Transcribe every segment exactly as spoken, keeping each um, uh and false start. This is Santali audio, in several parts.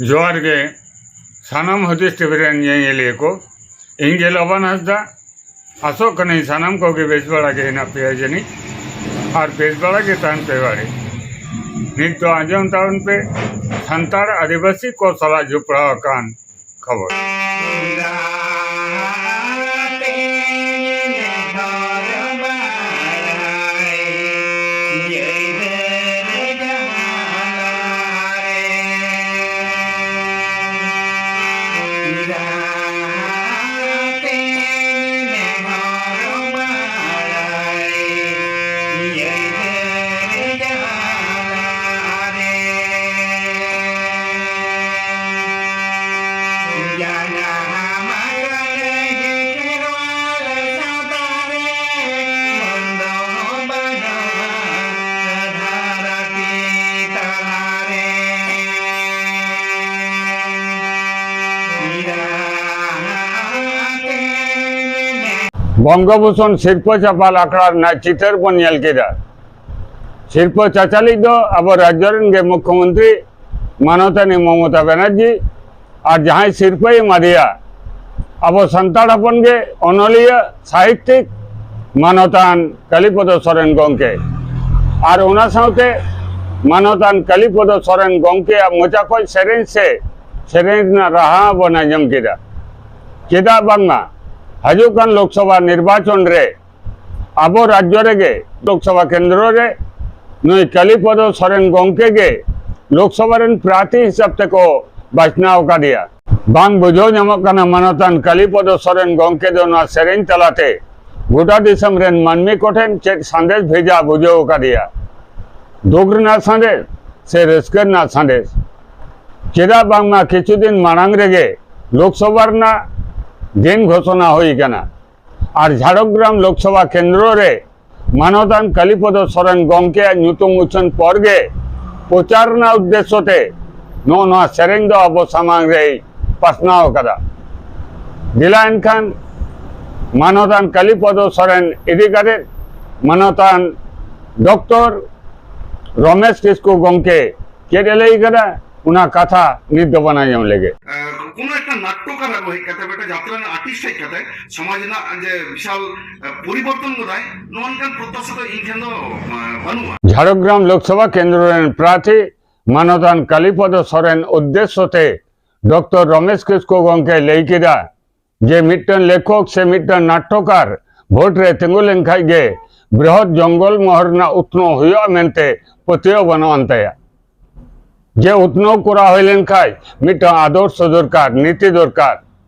ᱡᱚᱦᱟᱨ ᱜᱮ ᱥᱟᱱᱟᱢ ᱦᱩᱫᱤᱥ ᱴᱤᱵᱷᱤ ᱨᱮᱱ ᱧᱮᱧᱮᱞᱤᱭᱟᱹ ᱠᱚ᱾ ᱤᱧ ᱜᱮ ᱞᱚᱵᱟᱱ ᱦᱟᱸᱥᱫᱟ᱾ ᱟᱥᱚᱜ ᱠᱟᱹᱱᱟᱹᱧ ᱥᱟᱱᱟᱢ ᱠᱚᱜᱮ ᱵᱮᱥ ᱵᱟᱲᱟ ᱜᱮ ᱦᱮᱱᱟᱜ ᱯᱮᱭᱟ ᱡᱟᱹᱱᱤᱡ, ᱟᱨ ᱵᱮᱥ ᱵᱟᱲᱟ ᱜᱮ ᱛᱟᱦᱮᱱ ᱯᱮ ᱵᱟᱲᱮ᱾ ᱱᱤᱛ ᱫᱚ ᱟᱸᱡᱚᱢ ᱛᱟᱵᱚᱱ ᱯᱮ ᱥᱟᱱᱛᱟᱲ ᱟᱹᱫᱤᱵᱟᱹᱥᱤ ᱠᱚ ᱥᱟᱞᱟᱜ ᱡᱚᱯᱲᱟᱣ ᱟᱠᱟᱱ ᱠᱷᱚᱵᱚᱨ᱾ ᱵᱚᱝᱜᱚᱵᱷᱩᱥᱚᱱ ᱥᱤᱨᱯᱟᱹ ᱪᱟᱯᱟᱞ ᱟᱠᱷᱲᱟ ᱨᱮᱱᱟᱜ ᱪᱤᱛᱟᱹᱨ ᱵᱚᱱ ᱧᱮᱞ ᱠᱮᱫᱟ᱾ ᱥᱤᱨᱯᱟᱹ ᱪᱟᱪᱟᱞᱤᱡ ᱫᱚ ᱟᱵᱚ ᱨᱟᱡᱽᱡᱚ ᱨᱮᱱ ᱜᱮ ᱢᱩᱠᱷᱭᱚᱢᱚᱱᱛᱨᱤ ᱢᱟᱱᱚᱛᱟᱱᱤ ᱢᱚᱢᱚᱛᱟ ᱵᱟᱱᱟᱨᱡᱤ, ᱟᱨ ᱡᱟᱦᱟᱸᱭ ᱥᱤᱨᱯᱟᱹᱭ ᱮᱢᱟᱫᱮᱭᱟ ᱟᱵᱚ ᱥᱟᱱᱛᱟᱲ ᱦᱚᱯᱚᱱ ᱜᱮ ᱚᱱᱚᱞᱤᱭᱟᱹ, ᱥᱟᱦᱤᱛᱭᱤᱠ ᱢᱟᱱᱚᱛᱟᱱ ᱠᱟᱞᱤᱯᱚᱫᱚ ᱥᱚᱨᱮᱱ ᱜᱚᱢᱠᱮ᱾ ᱟᱨ ᱚᱱᱟ ᱥᱟᱶᱛᱮ ᱢᱟᱱᱚᱛᱟᱱ ᱠᱟᱞᱤᱯᱚᱫᱚ ᱥᱚᱨᱮᱱ ᱜᱚᱢᱠᱮᱭᱟᱜ ᱢᱚᱪᱟ ᱠᱷᱚᱱ ᱥᱮᱨᱮᱧ ᱥᱮ ᱥᱮᱨᱮᱧ ᱨᱮᱱᱟᱜ ᱨᱟᱦᱟ ᱵᱚᱱ ᱟᱸᱡᱚᱢ ᱠᱮᱫᱟ᱾ ᱪᱮᱫᱟᱜ ᱵᱟᱝᱢᱟ ᱦᱤᱡᱩᱜ ᱠᱟᱱ ᱞᱳᱠᱥᱚᱵᱷᱟ ᱱᱤᱨᱵᱟᱪᱚᱱ ᱨᱮ ᱟᱵᱚ ᱨᱟᱡᱽᱡᱚ ᱨᱮᱜᱮ ᱞᱳᱠᱥᱚᱵᱷᱟ ᱠᱮᱱᱫᱨᱚ ᱨᱮ ᱱᱩᱭ ᱠᱟᱞᱤᱯᱚᱫᱚ ᱥᱚᱨᱮᱱ ᱜᱚᱢᱠᱮ ᱜᱮ ᱞᱳᱠᱥᱚᱵᱷᱟ ᱨᱮᱱ ᱯᱨᱟᱨᱛᱷᱤ ᱦᱤᱥᱟᱹᱵ ᱛᱮᱠᱚ ᱵᱟᱪᱷᱱᱟᱣ ᱟᱠᱟᱫᱮᱭᱟ᱾ ᱵᱟᱝ ᱵᱩᱡᱷᱟᱹᱣ ᱧᱟᱢᱚᱜ ᱠᱟᱱᱟ ᱢᱟᱱᱚᱛᱟᱱ ᱠᱟᱞᱤᱯᱚᱫᱚ ᱥᱚᱨᱮᱱ ᱜᱚᱢᱠᱮ ᱫᱚ ᱱᱚᱣᱟ ᱥᱮᱨᱮᱧ ᱛᱟᱞᱟᱛᱮ ᱜᱚᱴᱟ ᱫᱤᱥᱚᱢ ᱨᱮᱱ ᱢᱟᱹᱱᱢᱤ ᱠᱚᱴᱷᱮᱱ ᱪᱮᱫ ᱥᱟᱸᱫᱮᱥ ᱵᱷᱮᱡᱟ ᱵᱩᱡᱷᱟᱹᱣ ᱟᱠᱟᱫᱮᱭᱟ᱾ ᱫᱩᱠ ᱨᱮᱱᱟᱜ ᱥᱟᱸᱫᱮᱥ ᱥᱮ ᱨᱟᱹᱥᱠᱟᱹ ᱨᱮᱱᱟᱜ ᱥᱟᱸᱫᱮᱥ? ᱪᱮᱫᱟᱜ ᱵᱟᱝᱢᱟ ᱠᱤᱪᱷᱩ ᱫᱤᱱ ᱢᱟᱲᱟᱝ ᱨᱮᱜᱮ ᱞᱳᱠᱥᱚᱵᱷᱟ ᱨᱮᱱᱟᱜ ᱫᱤᱱ ᱜᱷᱳᱥᱚᱱᱟ ᱦᱩᱭ ᱟᱠᱟᱱᱟ᱾ ᱟᱨ ᱡᱷᱟᱲᱜᱨᱟᱢ ᱞᱳᱠᱥᱚᱵᱷᱟ ᱠᱮᱱᱫᱨᱚ ᱨᱮ ᱢᱟᱱᱚᱛᱟᱱ ᱠᱟᱞᱤᱯᱚᱫᱚ ᱥᱚᱨᱮᱱ ᱜᱚᱢᱠᱮᱭᱟᱜ ᱧᱩᱛᱩᱢ ᱩᱪᱷᱟᱹᱱ ᱯᱚᱨ ᱜᱮ ᱯᱨᱚᱪᱟᱨ ᱨᱮᱱᱟᱜ ᱩᱫᱽᱫᱮᱥᱥᱚ ᱛᱮ ᱱᱚᱜᱼᱚ ᱱᱚᱣᱟ ᱥᱮᱨᱮᱧ ᱫᱚ ᱟᱵᱚ ᱥᱟᱢᱟᱝ ᱨᱮᱭ ᱯᱟᱥᱱᱟᱣ ᱟᱠᱟᱫᱟ᱾ ᱫᱮᱞᱟ ᱮᱱᱠᱷᱟᱱ ᱢᱟᱱᱚᱛᱟᱱ ᱠᱟᱞᱤᱯᱚᱫᱚ ᱥᱚᱨᱮᱱ ᱤᱫᱤ ᱠᱟᱛᱮ ᱢᱟᱱᱚᱛᱟᱱ ᱰᱚᱠᱴᱚᱨ ᱨᱚᱢᱮᱥ ᱠᱤᱥᱠᱩ ᱜᱚᱢᱠᱮ ᱪᱮᱫ ᱮ ᱞᱟᱹᱭ ᱠᱟᱫᱟ, ᱚᱱᱟ ᱠᱟᱛᱷᱟ ᱱᱤᱛ ᱫᱚᱵᱚᱱ ᱟᱸᱡᱚᱢ ᱞᱮᱜᱮ᱾ ᱟᱸ, ᱠᱳᱱᱳ ᱮᱠᱴᱟ ᱱᱟᱴᱴᱚᱠᱟᱨ ᱟᱵᱚ ᱦᱮᱡ ᱠᱟᱛᱮ, ᱢᱤᱫᱴᱟᱝ ᱡᱟᱛᱨᱟ ᱨᱮᱱᱟᱜ ᱟᱨᱴᱤᱥᱴ ᱦᱮᱡ ᱠᱟᱛᱮ ᱥᱚᱢᱟᱡᱽ ᱨᱮᱱᱟᱜ ᱡᱮ ᱵᱤᱥᱟᱞ, ᱟᱸ, ᱯᱚᱨᱤᱵᱚᱨᱛᱚᱱ ᱜᱚᱫᱟᱭ, ᱱᱚᱣᱟ ᱞᱮᱠᱟᱱ ᱯᱨᱚᱛᱛᱟᱥᱟ ᱫᱚ ᱤᱧ ᱴᱷᱮᱱ ᱫᱚ, ᱟᱸ, ᱵᱟᱹᱱᱩᱜᱼᱟ᱾ ᱡᱷᱟᱲᱜᱨᱟᱢ ᱞᱳᱠᱥᱚᱵᱷᱟ ᱠᱮᱱᱫᱨᱚ ᱨᱮᱱ ᱯᱨᱟᱨᱛᱷᱤ ᱢᱟᱱᱚᱛᱟᱱ ᱠᱟᱞᱤᱯᱚᱫᱚ ᱥᱚᱨᱮᱱ ᱩᱫᱽᱫᱮᱥᱥᱚ ᱛᱮ ᱰᱚᱠᱴᱚᱨ ᱨᱚᱢᱮᱥ ᱠᱤᱥᱠᱩ ᱜᱚᱢᱠᱮ ᱞᱟᱹᱭ ᱠᱮᱫᱟ ᱡᱮ ᱢᱤᱫᱴᱟᱝ ᱞᱮᱠᱷᱚᱠ ᱥᱮ ᱢᱤᱫᱴᱟᱝ ᱱᱟᱴᱴᱚᱠᱟᱨ ᱵᱷᱳᱴ ᱨᱮ ᱛᱤᱸᱜᱩ ᱞᱮᱱᱠᱷᱟᱡ ᱜᱮ ᱵᱨᱤᱦᱚᱫ ᱡᱚᱝᱜᱚᱞ ᱢᱚᱦᱚᱞ ᱨᱮᱱᱟᱜ ᱩᱛᱱᱟᱹᱣ ᱦᱩᱭᱩᱜᱼᱟ ᱢᱮᱱᱛᱮ ᱯᱟᱹᱛᱭᱟᱹᱣ ᱵᱟᱹᱱᱩᱜ ᱟᱱ ᱛᱟᱭᱟ᱾ ᱡᱮ ᱩᱛᱱᱟᱹᱣ ᱠᱚᱨᱟᱣ ᱦᱩᱭ ᱞᱮᱱᱠᱷᱟᱡ ᱢᱤᱫᱴᱟᱝ ᱟᱫᱚᱨᱥᱚ ᱫᱚᱨᱠᱟᱨ, ᱱᱤᱛᱤ ᱫᱚᱨᱠᱟᱨ᱾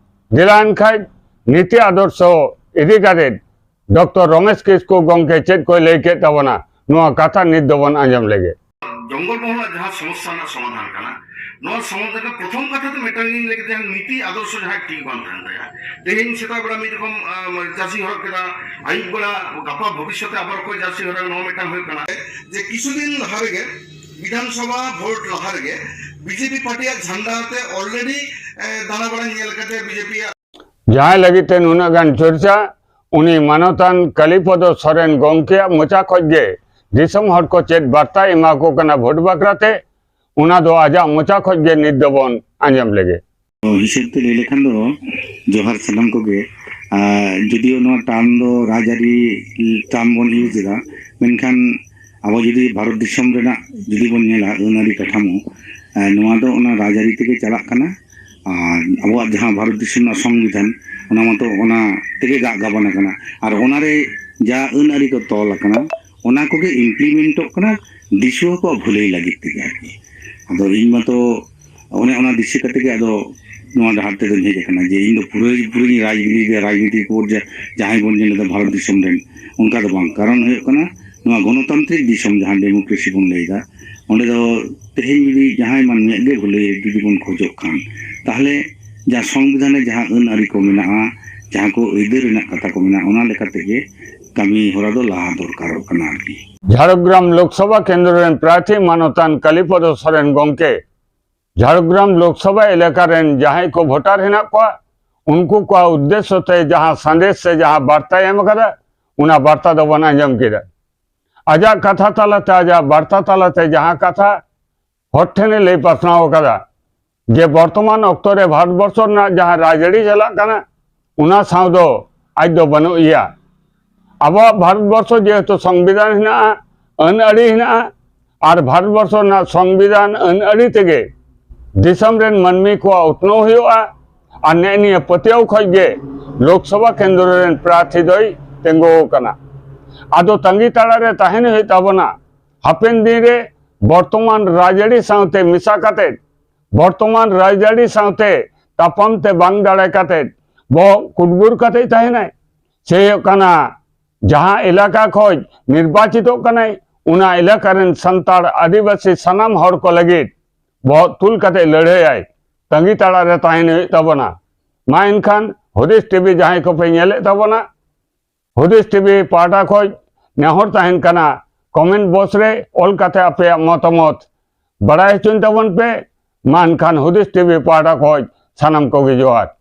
ᱡᱮᱞᱟ ᱮᱱᱠᱷᱟᱡ ᱱᱤᱛᱤ ᱟᱫᱚᱨᱥᱚ ᱤᱫᱤ ᱠᱟᱛᱮ ᱰᱚᱠᱴᱚᱨ ᱨᱚᱢᱮᱥ ᱠᱤᱥᱠᱩ ᱜᱚᱢᱠᱮ ᱪᱮᱫ ᱠᱚᱭ ᱞᱟᱹᱭ ᱠᱮᱫ ᱛᱟᱵᱚᱱᱟ, ᱱᱚᱣᱟ ᱠᱟᱛᱷᱟ ᱱᱤᱛ ᱫᱚᱵᱚᱱ ᱟᱸᱡᱚᱢ ᱞᱮᱜᱮ᱾ ᱡᱚᱝᱜᱚᱞ ᱢᱚᱦᱚᱞ ᱨᱮᱱᱟᱜ ᱡᱟᱦᱟᱸ ᱥᱚᱢᱚᱥᱥᱟ ᱨᱮᱱᱟᱜ ᱥᱚᱢᱟᱫᱷᱟᱱ ᱠᱟᱱᱟ, ᱱᱚᱣᱟ ᱥᱚᱢᱟᱫᱷᱟᱱ ᱨᱮ ᱯᱨᱚᱛᱷᱚᱢ ᱠᱟᱛᱷᱟ ᱫᱚ ᱢᱤᱫᱴᱟᱝ ᱤᱧ ᱞᱟᱹᱭ ᱠᱮᱫᱟ, ᱱᱤᱛᱤ ᱟᱫᱚᱨᱥᱚ ᱡᱟᱦᱟᱸ ᱴᱷᱤᱠ ᱵᱟᱝ ᱛᱟᱦᱮᱱ ᱛᱟᱭᱟ᱾ ᱛᱮᱦᱮᱧ ᱥᱮᱛᱟᱜ ᱵᱮᱲᱟ ᱢᱤᱫ ᱨᱚᱠᱚᱢ, ᱟᱸ, ᱡᱟᱹᱨᱥᱤ ᱦᱚᱨᱚᱜ ᱠᱮᱫᱟ, ᱟᱹᱭᱩᱵ ᱵᱮᱲᱟ ᱜᱟᱯᱟ ᱵᱷᱚᱵᱤᱥᱥᱚᱛ ᱨᱮ ᱟᱵᱟᱨ ᱚᱠᱚᱭ ᱡᱟᱹᱨᱥᱤ ᱦᱚᱨᱚᱜᱟ, ᱱᱚᱣᱟ ᱢᱤᱫᱴᱟᱝ ᱦᱩᱭᱩᱜ ᱠᱟᱱᱟ᱾ ᱡᱮ ᱠᱤᱪᱷᱩ ᱫᱤᱱ ᱞᱟᱦᱟ ᱨᱮᱜᱮ ᱵᱤᱫᱷᱟᱱᱥᱚᱵᱷᱟ ᱵᱷᱳᱴ ᱞᱟᱦᱟ ᱨᱮᱜᱮ ᱵᱤᱡᱮᱯᱤ ᱯᱟᱨᱴᱤᱭᱟᱜ ᱡᱷᱟᱱᱰᱟ ᱟᱛᱮ already, ᱮ, ᱫᱟᱬᱟ ᱵᱟᱲᱟᱧ ᱧᱮᱞ ᱠᱟᱫᱮᱭᱟ ᱵᱤᱡᱮᱯᱤᱭᱟᱜ᱾ ᱡᱟᱦᱟᱸᱭ ᱞᱟᱹᱜᱤᱫ ᱛᱮ ᱱᱩᱱᱟᱹᱜ ᱜᱟᱱ ᱪᱚᱨᱪᱟ, ᱩᱱᱤ ᱢᱟᱱᱚᱛᱟᱱ ᱠᱟᱞᱤᱯᱚᱫᱚ ᱥᱚᱨᱮᱱ ᱜᱚᱢᱠᱮᱭᱟᱜ ᱢᱚᱪᱟ ᱠᱷᱚᱡ ᱜᱮ ᱫᱤᱥᱚᱢ ᱦᱚᱲ ᱠᱚ ᱪᱮᱫ ᱵᱟᱨᱛᱟᱭ ᱮᱢᱟ ᱠᱚ ᱠᱟᱱᱟ ᱵᱷᱳᱴ ᱵᱟᱠᱷᱨᱟ ᱛᱮ, ᱚᱱᱟ ᱫᱚ ᱟᱡᱟᱜ ᱢᱚᱪᱟ ᱠᱷᱚᱡ ᱜᱮ ᱱᱤᱛ ᱫᱚᱵᱚᱱ ᱟᱸᱡᱚᱢ ᱞᱮᱜᱮ᱾ ᱦᱤᱥᱟᱹᱵ ᱛᱮ ᱞᱟᱹᱭ ᱞᱮᱠᱷᱟᱱ ᱫᱚ, ᱡᱚᱦᱟᱨ ᱥᱟᱱᱟᱢ ᱠᱚᱜᱮ᱾ ᱟᱨ ᱡᱩᱫᱤᱭᱳ ᱱᱚᱣᱟ ᱴᱟᱨᱢ ᱫᱚ ᱨᱟᱡᱽᱟᱹᱨᱤ ᱴᱟᱨᱢ ᱵᱚᱱ ᱤᱭᱩᱡᱽ ᱮᱫᱟ, ᱢᱮᱱᱠᱷᱟᱱ ᱟᱵᱚ ᱡᱩᱫᱤ ᱵᱷᱟᱨᱚᱛ ᱫᱤᱥᱚᱢ ᱨᱮᱱᱟᱜ ᱡᱩᱫᱤ ᱵᱚᱱ ᱧᱮᱞᱟ ᱟᱹᱱ ᱟᱹᱨᱤ ᱠᱟᱴᱷᱟᱢᱳ, ᱟᱨ ᱱᱚᱣᱟ ᱫᱚ ᱚᱱᱟ ᱨᱟᱡᱽᱟᱹᱨᱤ ᱛᱮᱜᱮ ᱪᱟᱞᱟᱜ ᱠᱟᱱᱟ᱾ ᱟᱨ ᱟᱵᱚᱣᱟᱜ ᱡᱟᱦᱟᱸ ᱵᱷᱟᱨᱚᱛ ᱫᱤᱥᱚᱢ ᱨᱮᱱᱟᱜ ᱥᱚᱝᱵᱤᱫᱷᱟᱱ, ᱚᱱᱟ ᱢᱟᱛᱚ ᱚᱱᱟ ᱛᱮᱜᱮ ᱜᱟᱜ ᱜᱟᱵᱟᱱ ᱟᱠᱟᱱᱟ᱾ ᱟᱨ ᱚᱱᱟᱨᱮ ᱡᱟ ᱟᱹᱱ ᱟᱹᱨᱤ ᱠᱚ ᱛᱚᱞ ᱟᱠᱟᱱᱟ, ᱚᱱᱟ ᱠᱚᱜᱮ ᱤᱢᱯᱞᱤᱢᱮᱱᱴᱚᱜ ᱠᱟᱱᱟ ᱫᱤᱥᱩᱣᱟᱹ ᱠᱚᱣᱟᱜ ᱵᱷᱟᱹᱞᱟᱹᱭ ᱞᱟᱹᱜᱤᱫ ᱛᱮᱜᱮ ᱟᱨᱠᱤ᱾ ᱟᱫᱚ ᱤᱧ ᱢᱟᱛᱚ ᱚᱱᱮ ᱚᱱᱟ ᱫᱤᱥᱟᱹ ᱠᱟᱛᱮ ᱜᱮ ᱟᱫᱚ ᱱᱚᱣᱟ ᱰᱟᱦᱟᱨ ᱛᱮᱫᱚᱧ ᱦᱮᱡ ᱟᱠᱟᱱᱟ, ᱡᱮ ᱤᱧ ᱫᱚ ᱯᱩᱨᱟᱹ ᱯᱩᱨᱟᱹᱧ ᱨᱟᱡᱽᱱᱤᱛᱤ, ᱨᱟᱡᱽᱱᱤᱛᱤ ᱠᱚ ᱡᱟ-, ᱡᱟᱦᱟᱸᱭ ᱵᱚᱱ ᱧᱮᱞ ᱮᱫᱟ ᱵᱷᱟᱨᱚᱛ ᱫᱤᱥᱚᱢ ᱨᱮᱱ, ᱚᱱᱠᱟ ᱫᱚ ᱵᱟᱝ᱾ ᱠᱟᱨᱚᱱ ᱦᱩᱭᱩᱜ ᱠᱟᱱᱟ, ᱱᱚᱣᱟ ᱜᱚᱱᱚᱛᱟᱱᱛᱨᱤᱠ ᱫᱤᱥᱚᱢ ᱡᱟᱦᱟᱸ ᱰᱮᱢᱳᱠᱨᱮᱥᱤ ᱵᱚᱱ ᱞᱟᱹᱭ ᱮᱫᱟ, ᱚᱸᱰᱮ ᱫᱚ ᱛᱮᱦᱮᱧ ᱡᱩᱫᱤ ᱡᱟᱦᱟᱸᱭ ᱢᱟᱹᱱᱢᱤᱭᱟᱜ ᱜᱮ ᱵᱷᱟᱹᱞᱟᱹᱭ ᱡᱩᱫᱤ ᱵᱚᱱ ᱠᱷᱚᱡᱚᱜ ᱠᱷᱟᱱ, ᱛᱟᱦᱚᱞᱮ ᱡᱟᱦᱟᱸ ᱥᱚᱝᱵᱤᱫᱷᱟᱱ ᱨᱮ ᱡᱟᱦᱟᱸ ᱟᱹᱱ ᱟᱹᱨᱤ ᱠᱚ ᱢᱮᱱᱟᱜᱼᱟ, ᱡᱟᱦᱟᱸ ᱠᱚ ᱟᱹᱭᱫᱟᱹᱨ ᱨᱮᱱᱟᱜ ᱠᱟᱛᱷᱟ ᱠᱚ ᱢᱮᱱᱟᱜᱼᱟ, ᱚᱱᱟ ᱞᱮᱠᱟ ᱛᱮᱜᱮ ᱠᱟᱹᱢᱤ ᱦᱚᱨᱟ ᱫᱚ ᱞᱟᱦᱟ ᱫᱚᱨᱠᱟᱨᱚᱜ ᱠᱟᱱᱟ ᱟᱨᱠᱤ᱾ ᱡᱷᱟᱲᱜᱨᱟᱢ ᱞᱳᱠᱥᱚᱵᱷᱟ ᱠᱮᱱᱫᱨᱚ ᱨᱮᱱ ᱯᱨᱟᱨᱛᱷᱤ ᱢᱟᱱᱚᱛᱟᱱ ᱠᱟᱞᱤᱯᱚᱫᱚ ᱥᱚᱨᱮᱱ ᱜᱚᱢᱠᱮ ᱡᱷᱟᱲᱜᱨᱟᱢ ᱞᱳᱠᱥᱚᱵᱷᱟ ᱮᱞᱟᱠᱟ ᱨᱮᱱ ᱡᱟᱦᱟᱸᱭ ᱠᱚ ᱵᱷᱳᱴᱟᱨ ᱦᱮᱱᱟᱜ ᱠᱚᱣᱟ, ᱩᱱᱠᱩ ᱠᱚᱣᱟᱜ ᱩᱫᱽᱫᱮᱥᱥᱚ ᱛᱮ ᱡᱟᱦᱟᱸ ᱥᱟᱸᱫᱮᱥ ᱥᱮ ᱡᱟᱦᱟᱸ ᱵᱟᱨᱛᱟᱭ ᱮᱢ ᱟᱠᱟᱫᱟ, ᱚᱱᱟ ᱵᱟᱨᱛᱟ ᱫᱚᱵᱚᱱ ᱟᱸᱡᱚᱢ ᱠᱮᱫᱟ᱾ ᱟᱡᱟᱜ ᱠᱟᱛᱷᱟ ᱛᱟᱞᱟᱛᱮ, ᱟᱡᱟᱜ ᱵᱟᱨᱛᱟ ᱛᱟᱞᱟᱛᱮ ᱡᱟᱦᱟᱸ ᱠᱟᱛᱷᱟ ᱦᱚᱲ ᱴᱷᱮᱱᱮ ᱞᱟᱹᱭ ᱯᱟᱥᱱᱟᱣ ᱟᱠᱟᱫᱟ ᱡᱮ ᱵᱚᱨᱛᱚᱢᱟᱱ ᱚᱠᱛᱚ ᱨᱮ ᱵᱷᱟᱨᱚᱛ ᱵᱚᱨᱥᱚ ᱨᱮᱱᱟᱜ ᱡᱟᱦᱟᱸ ᱨᱟᱡᱽᱟᱹᱨᱤ ᱪᱟᱞᱟᱜ ᱠᱟᱱᱟ, ᱚᱱᱟ ᱥᱟᱶ ᱫᱚ ᱟᱡ ᱫᱚ ᱵᱟᱹᱱᱩᱜ ᱮᱭᱟ᱾ ᱟᱵᱚᱣᱟᱜ ᱵᱷᱟᱨᱚᱛ ᱵᱚᱨᱥᱚ ᱡᱮᱦᱮᱛᱩ ᱥᱚᱝᱵᱤᱫᱷᱟᱱ ᱦᱮᱱᱟᱜᱼᱟ, ᱟᱹᱱ ᱟᱹᱨᱤ ᱦᱮᱱᱟᱜᱼᱟ, ᱟᱨ ᱵᱷᱟᱨᱚᱛ ᱵᱚᱨᱥᱚ ᱨᱮᱱᱟᱜ ᱥᱚᱝᱵᱤᱫᱷᱟᱱ ᱟᱹᱱ ᱟᱹᱨᱤ ᱛᱮᱜᱮ ᱫᱤᱥᱚᱢ ᱨᱮᱱ ᱢᱟᱹᱱᱢᱤ ᱠᱚᱣᱟᱜ ᱩᱛᱱᱟᱹᱣ ᱦᱩᱭᱩᱜᱼᱟ, ᱟᱨ ᱱᱮᱜᱼᱮ ᱱᱤᱭᱟᱹ ᱯᱟᱹᱛᱭᱟᱹᱣ ᱠᱷᱚᱡ ᱜᱮ ᱞᱳᱠᱥᱚᱵᱷᱟ ᱠᱮᱱᱫᱨᱚ ᱨᱮᱱ ᱯᱨᱟᱨᱛᱷᱤ ᱫᱚᱭ ᱛᱤᱸᱜᱩ ᱟᱠᱟᱱᱟ᱾ ᱟᱫᱚ ᱛᱟᱺᱜᱤ ᱛᱟᱲᱟ ᱨᱮ ᱛᱟᱦᱮᱱ ᱦᱩᱭᱩᱜ ᱛᱟᱵᱚᱱᱟ, ᱦᱟᱯᱮᱱ ᱫᱤᱱ ᱨᱮ ᱵᱚᱨᱛᱚᱢᱟᱱ ᱨᱟᱡᱽᱟᱹᱨᱤ ᱥᱟᱶᱛᱮ ᱢᱮᱥᱟ ᱠᱟᱛᱮ, ᱵᱚᱨᱛᱚᱢᱟᱱ ᱨᱟᱡᱽᱟᱹᱨᱤ ᱥᱟᱶᱛᱮ ᱛᱟᱯᱟᱢ ᱛᱮ ᱵᱟᱝ ᱫᱟᱲᱮ ᱠᱟᱛᱮ ᱵᱚᱦᱚᱜ ᱠᱩᱴᱵᱩᱨ ᱠᱟᱛᱮ ᱛᱟᱦᱮᱱᱟᱭ᱾ ᱥᱮ ᱦᱩᱭᱩᱜ ᱠᱟᱱᱟ, ᱡᱟᱦᱟᱸ ᱮᱞᱟᱠᱟ ᱠᱷᱚᱡ ᱱᱤᱨᱵᱟᱪᱤᱛᱚᱜ ᱠᱟᱱᱟᱭ, ᱚᱱᱟ ᱮᱞᱟᱠᱟ ᱨᱮᱱ ᱥᱟᱱᱛᱟᱲ, ᱟᱹᱫᱤᱵᱟᱹᱥᱤ ᱥᱟᱱᱟᱢ ᱦᱚᱲ ᱠᱚ ᱞᱟᱹᱜᱤᱫ ᱵᱚᱦᱚᱜ ᱛᱩᱞ ᱠᱟᱛᱮ ᱞᱟᱹᱲᱦᱟᱹᱭᱟᱭ᱾ ᱛᱟᱺᱜᱤ ᱛᱟᱲᱟ ᱨᱮ ᱛᱟᱦᱮᱱ ᱦᱩᱭᱩᱜ ᱛᱟᱵᱚᱱᱟ᱾ ᱢᱟ ᱮᱱᱠᱷᱟᱱ ᱦᱩᱫᱤᱥ ᱴᱤᱵᱷᱤ ᱡᱟᱦᱟᱸᱭ ᱠᱚᱯᱮ ᱧᱮᱞᱮᱫ ᱛᱟᱵᱚᱱᱟ, ᱦᱩᱫᱤᱥ ᱴᱤᱵᱷᱤ ᱯᱟᱦᱴᱟ ᱠᱷᱚᱡ ᱱᱮᱦᱚᱨ ᱛᱟᱦᱮᱱ ᱠᱟᱱᱟ, ᱠᱚᱢᱮᱱᱴ ᱵᱚᱠᱥ ᱨᱮ ᱚᱞ ᱠᱟᱛᱮ ᱟᱯᱮᱭᱟᱜ ᱢᱚᱛᱟᱢᱚᱛ ᱵᱟᱲᱟᱭ ᱦᱚᱪᱚᱧ ᱛᱟᱵᱚᱱ ᱯᱮ᱾ ᱢᱟ ᱮᱱᱠᱷᱟᱱ ᱦᱩᱫᱤᱥ ᱴᱤᱵᱷᱤ ᱯᱟᱦᱴᱟ ᱠᱷᱚᱡ ᱥᱟᱱᱟᱢ ᱠᱚᱜᱮ ᱡᱚᱦᱟᱨ᱾